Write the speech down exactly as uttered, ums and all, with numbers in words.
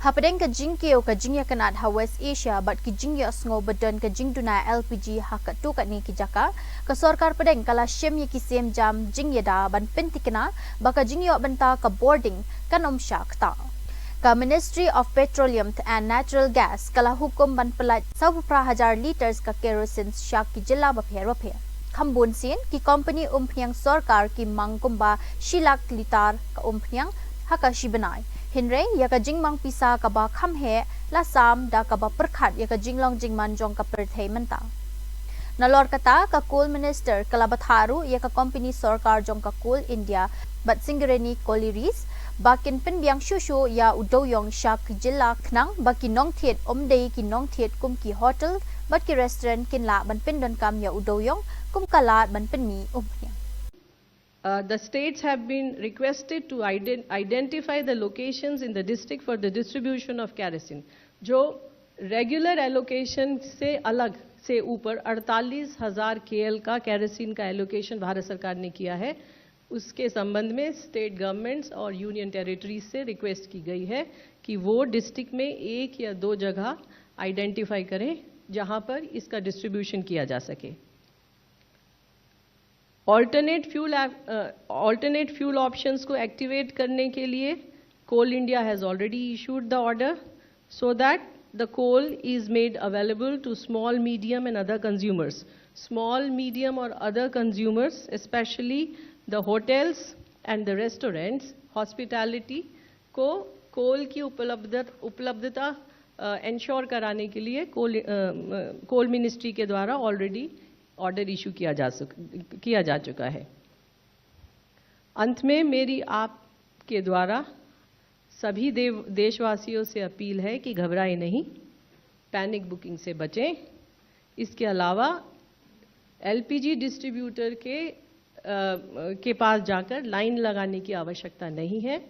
Hapdeng ka jingkiew ka jingïakynad ha West Asia bad ki jingïohsngew ba don ka jingduna L P G ha katto katne ki jaka, ka sorkar pdeng ka la shim ïa ki sienjam jingïada ban pyntikna ba ka jingïoh bynta ka bording kan ym shah ktah. Ka Ministry of Petroleum and Natural Gas ka la hukum ban pyllait saw phew phra hajar liters ka kerosene sha ki jylla bapher bapher. Kham bun sien, ki kompani umphniang sorkar ki mang kumba shi lak litar ka umphniang ha ka shi bnai. Hynrei ïa ka jingmang pisa kaba kham heh la sam da kaba pyrkhat ïa ka jinglong jingman jong ka pyrthei mynta. Nalor kata, ka Coal Minister ka la bthah ruh ïa ka kompani sorkar jong ka Coal India bad Singareni Collieries ba kin pynbiang shuh shuh ïa u dewïong sha ki jylla khnang ba ki nongthied, ym dei ki nongthied kum ki hotel bad ki restaurant, kin lah ban pyndonkam ïa u dewïong kum ka lad ban pynmih umphniang. Uh, the states have been requested to ident- identify the locations in the district for the distribution of kerosene. जो रेगुलर एलोकेशन से अलग से ऊपर अड़तालीस हज़ार केएल का केरोसिन का एलोकेशन भारत सरकार ने किया है, उसके संबंध में स्टेट गवर्नमेंट्स और यूनियन टेरिटरीज से रिक्वेस्ट की गई है कि वो डिस्ट्रिक्ट में एक या दो जगह आइडेंटिफाई करें, जहां पर इसका डिस्ट्रीब्यूशन किया जा सके। ऑल्टरनेट फ्यूल ऑल्टरनेट फ्यूल ऑप्शंस को एक्टिवेट करने के लिए Coal India has already issued the order so that the coal is made available to small, medium and other consumers. Small, medium or other consumers, especially the hotels and the restaurants, hospitality को कोल की उपलब्ध उपलब्धता इंश्योर कराने के लिए कोल कोल मिनिस्ट्री के द्वारा ऑलरेडी ऑर्डर इशू किया जा सक, किया जा चुका है। अंत में मेरी आपके द्वारा सभी देव, देशवासियों से अपील है कि घबराएं नहीं, पैनिक बुकिंग से बचें। इसके अलावा एलपीजी डिस्ट्रीब्यूटर के अ, के पास जाकर लाइन लगाने की आवश्यकता नहीं है।